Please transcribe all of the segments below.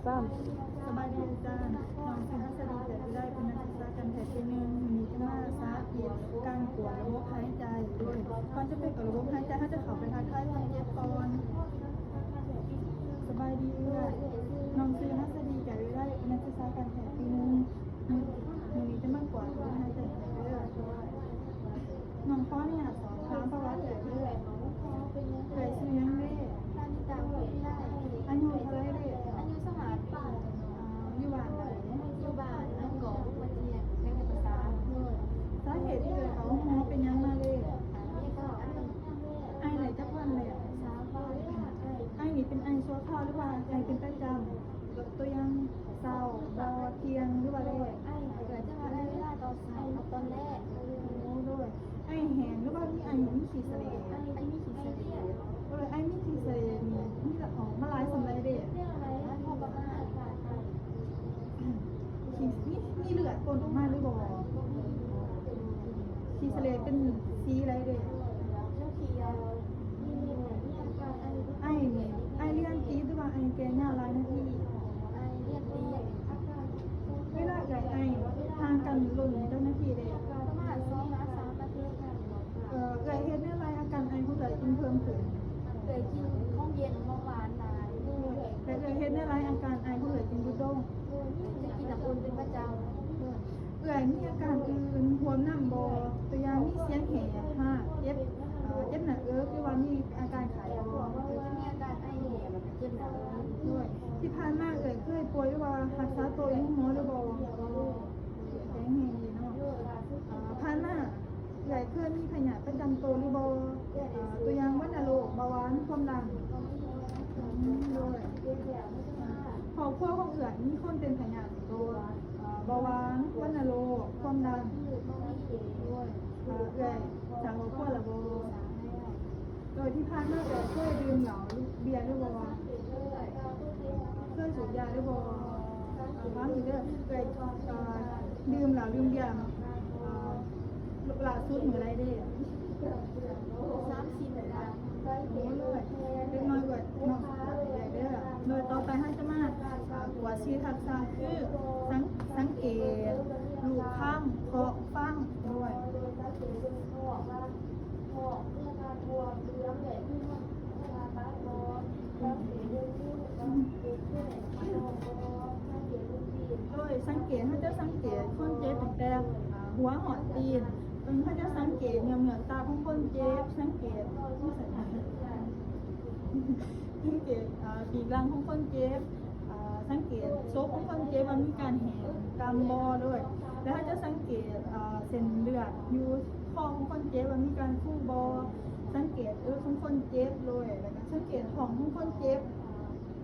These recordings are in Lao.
ສາມ ສະບາຍດີອາຈານ, ນ້ອງຊື່ຮັດສະດີ ແກະວິໄລ ເປັນນັກສຶກສາການແພດປີໜຶ່ງ. ມື້ນີ້ຈະມາສາທິດການກວດລະບົບຫາຍໃຈ. ໂດຍກ່ອນຈະໄປກວດລະບົບຫາຍໃຈ, ເຮົາຈະເຂົ້າໄປທັກທາຍຄົນເຈັບກ່ອນ. ສະບາຍດີເອື້ອຍ, ນ້ອງຊື່ຮັດສະດີ ແກະວິໄລ ເປັນນັກສຶກສາການແພດປີໜຶ່ງ. ມື້ນີ້ຈະມາກວດລະບົບຫາຍໃຈໃຫ້ເດີ້. ນ້ອງຂໍອະນຸຍາດສອບຖາມປະຫວັດເອື້ອຍເດີ້. ເອື້ອຍຊື່ຫຍັງເດ້? ປານິດາ ພົມວິໄລ. ອາຍຸເທົ່າໃດເດ້? ອາຍຸຊາວຫ້າປີ. ຢູ່ບ້ານໃດ? ຢູ່ບ້ານນາກອງ ເມືອງວັດທຽງ ແຂວງຈຳປາສັກ. ໂດຍ ສາເຫດທີ່ເອື້ອຍເຂົ້າໂຮງໝໍເປັນຫຍັງມາເດ້? ມີອາການໄອ. ໄອໄດ້ຈັກວັນແລ້ວ? ສາມວັນ. ໄອນີ້ເປັນໄອຊົ່ວຄາວ ຫຼືວ່າໄອເປັນປະຈຳ? ຕົວຢ່າງ ເຊົ້າ ບໍ່ ທ່ຽງ ຫຼືວ່າແລງ. ໄອ ເອື້ອຍຈະມາໄອເວລາຕອນເຊົ້າກັບຕອນແລງ. ໂອ້ ໂດຍ. ໄອແຫ້ງ ຫຼືວ່າມີໄອ ມີຂີ້ສະເຫຼດ? ໄອ ໄອມີຂີ້ສະເຫຼດ. ໂດຍ. ໄອມີຂີ້ສະເຫຼດນີ້ ມີລະອອກມາຫຼາຍສ່ຳໃດເດ້? ຫຼາຍພໍປະມານ. ຂີ້ ມີ ມີເລືອດປົນອອກມາຫຼືບໍ່? ບໍ່ມີ. ຂີ້ສະເຫຼດເປັນສີໃດເດ້? ຂຽວ. ໄອນີ້ ໄອລຽນຕິດ ຫຼືວ່າໄອແກ່ຍາວຫຼາຍນາທີ? ໄອລຽນຕິດ. ເວລາເອື້ອຍໄອ ຫ່າງກັນດົນຈັກນາທີເດ້? ປະມານສອງຫາສາມນາທີ. ເອີ ເອື້ອຍເຮັດແນວໃດອາການໄອຂອງເອື້ອຍຈຶ່ງເພີ່ມຂຶ້ນ? ເອື້ອຍກິນຂອງເຢັນຂອງຫວານຫຼາຍ. ແລະ ເອື້ອຍເຮັດແນວໃດອາການໄອຂອງເອື້ອຍຈຶ່ງຫຼຸດລົງ? ຈະກິນນ້ຳອຸ່ນເປັນປະຈຳ. ເອື້ອຍມີອາການອື່ນຮ່ວມນຳບໍ່? ຕົວຢ່າງ ມີສຽງແຫບ ຮາກ ເຈັບ ເອີ ເຈັບໜ້າເອິກ ຫຼືວ່າມີອາການໄຂ້ບໍ່? ມີອາການໄອແຫ້ງ ແລ້ວກໍເຈັບໜ້າເອິກ. ໂດຍ. ທີ່ຜ່ານມາເອື້ອຍເຄີຍປ່ວຍ ຫຼືວ່າຮັກສາໂຕຢູ່ໂຮງໝໍຫຼືບໍ່? ແຂງແຮງດີເນາະ. ເອີ ຜ່ານມາເອື້ອຍເຄີຍມີພະຍາດປະຈຳໂຕຫຼືບໍ່? ເອີ ຕົວຢ່າງ ວັນນະໂລກ, ເບົາຫວານ, ຄວາມດັນ. ອືມ ໂດຍ. ຄອບຄົວຂອງເອື້ອຍມີຄົນເປັນພະຍາດບໍ່? ເອີ ເບົາຫວານ, ວັນນະໂລກ, ຄວາມດັນ. ໂດຍ. ເອີ ເອື້ອຍສ້າງຄອບຄົວແລ້ວບໍ່? ໂດຍ. ທີ່ຜ່ານມາເອື້ອຍເຄີຍດື່ມເຫຼົ້າເບຍຫຼືບໍ່? ເຄີຍສູບຢາຫຼືບໍ່? ຖາມອີກເດີ້ ເອື້ອຍ ເອີ ດື່ມເຫຼົ້າດື່ມເບຍ ເອີ ຫຼ້າສຸດມື້ໃດເດ້? ສາມສີ່ມື້ແລ້ວ. ໂອ້ຍ ເດັກນ້ອຍເອື້ອຍເນາະ ເອື້ອຍເດີ້. ໂດຍ. ຕໍ່ໄປເຮົາຈະມາ ເອີ ກວດສີ່ທັກສະ ຄື ສັງ ສັງເກດ, ລູບຄຳ, ເຄາະ, ຟັງ. ໂດຍ. ໂດຍ ສັງເກດ ເຮົາຈະສັງເກດຄົນເຈັບຕັ້ງແຕ່ ອ່າ ຫົວຮອດຕີນ. ເຮົາຈະສັງເກດເຫຍື້ອງຕາຂອງຄົນເຈັບ, ສັງເກດ ສັງເກດ ອ່າ ປີກຫຼັງຂອງຄົນເຈັບ, ອ່າ ສັງເກດສົບຂອງຄົນເຈັບວ່າມີການແຫ້ງກຳບໍ່. ໂດຍ ແລ້ວເຮົາຈະສັງເກດ ອ່າ ເສັ້ນເລືອດຢູ່ຄໍຂອງຄົນເຈັບວ່າມີການຟູບໍ່, ສັງເກດເອິກຂອງຄົນເຈັບ. ໂດຍ ແລ້ວກໍສັງເກດທ້ອງຂອງຄົນເຈັບ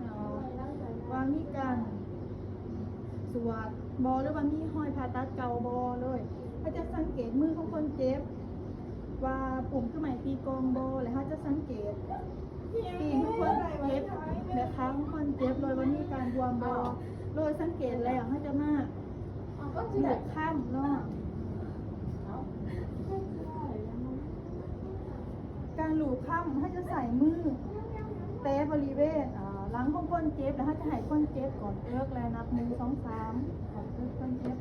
ອ່າ ວ່າມີການສວດບໍ່ ຫຼືວ່າມີຮອຍຜ່າຕັດເກົ່າບໍ່. ໂດຍ ເຮົາຈະສັງເກດມືຂອງຄົນເຈັບວ່າປຸ້ມຄືໄມ້ຕີກອງບໍ່, ແລະ ເຮົາຈະສັງເກດຕີນຂອງຄົນເຈັບ ແລະ ຂາຂອງຄົນເຈັບ ໂດຍວ່າມີການບວມບໍ່. ໂດຍສັງເກດແລ້ວ ເຮົາຈະມາລູບຄຳເນາະ. ການລູບຄຳ ເຮົາຈະໃຊ້ມືແຕະບໍລິເວນ ອ່າ ຫຼັງຂອງຄົນເຈັບ ແລ້ວເຮົາຈະໃຫ້ຄົນເຈັບກອດເອິກ ແລະ ນັບ ໜຶ່ງ ສອງ ສາມ ກອດເອິກຄົນເຈັບ.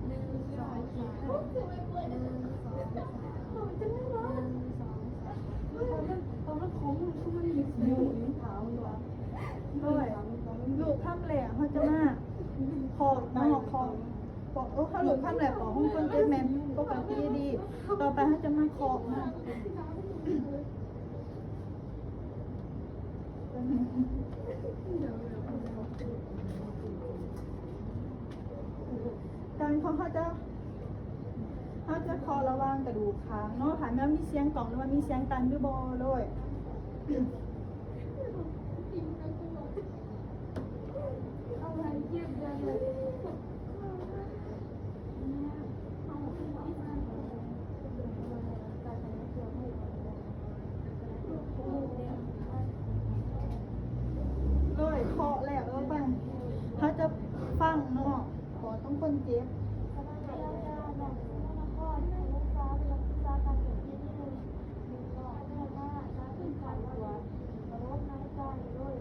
ໜຶ່ງ ສອງ ສາມ ໜຶ່ງ ສອງ ສາມ ໜຶ່ງ ສອງ ສາມ. ໂດຍ ລູບຄຳແລ້ວ ເຮົາຈະມາເຄາະເນາະ ເຄາະ ເຄາະ ເອີ ເຮົາລູບຄຳແລ້ວ ປອກຂອງຄົນເຈັບແມ່ນປົກກະຕິດີ. ຕໍ່ໄປເຮົາຈະມາເຄາະນະ. ການເຄາະ ເຮົາຈະ ເຮົາຈະເຄາະລະຫວ່າງກະດູກຄາງເນາະ ຖ້າແມ່ນມີສຽງກ້ອງ ຫຼືວ່າມີສຽງຕັນ ຫຼືບໍ່. ໂດຍ ໂດຍ ເຄາະແລ້ວ ຕໍ່ໄປເຮົາຈະຟັງເນາະ ເຄາະຂອງຄົນເຈັບ. ສະບາຍດີອາຈານ, ນ້ອງຊື່ນະຄອນ ອາຍຸຊາວປີ, ນັກສຶກສາການແພດປີທີໜຶ່ງ. ນ້ອງເຂົ້າມາສາທິດການກວດລະບົບຫາຍໃຈ. ໂດຍ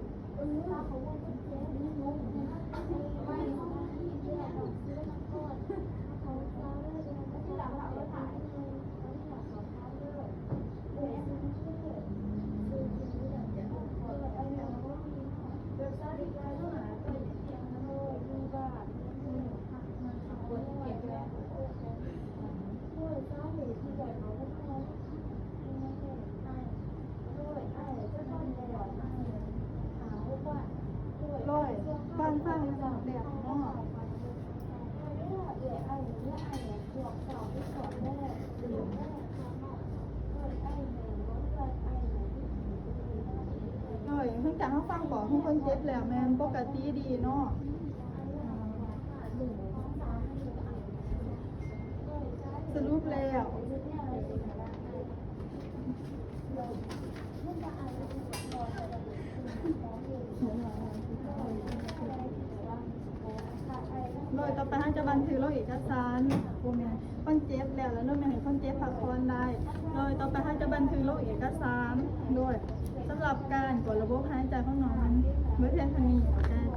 ໂອ້ຍ ຟັງຟັງແບບເນາະ ໂອ້ຍ ຫຼັງຈາກເຮົາຟັງບອກຂອງຄົນເຈັບແລ້ວ ແມ່ນປົກກະຕິດີເນາະ ສະຫຼຸບແລ້ວ ໂດຍຕໍ່ໄປເຮົາຈະບັນທຶກລົງເອກະສານ ບໍ່ແມ່ນ ຄົນເຈັບແລ້ວ ແລ້ວເນາະ ແມ່ນໃຫ້ຄົນເຈັບພັກຜ່ອນໄດ້ ໂດຍຕໍ່ໄປເຮົາຈະບັນທຶກລົງເອກະສານ ໂດຍສຳລັບການກວດລະບົບຫາຍໃຈຂອງນ້ອງ ມັນເບິດພຽງເທົ່ານີ້ ຂອບໃຈ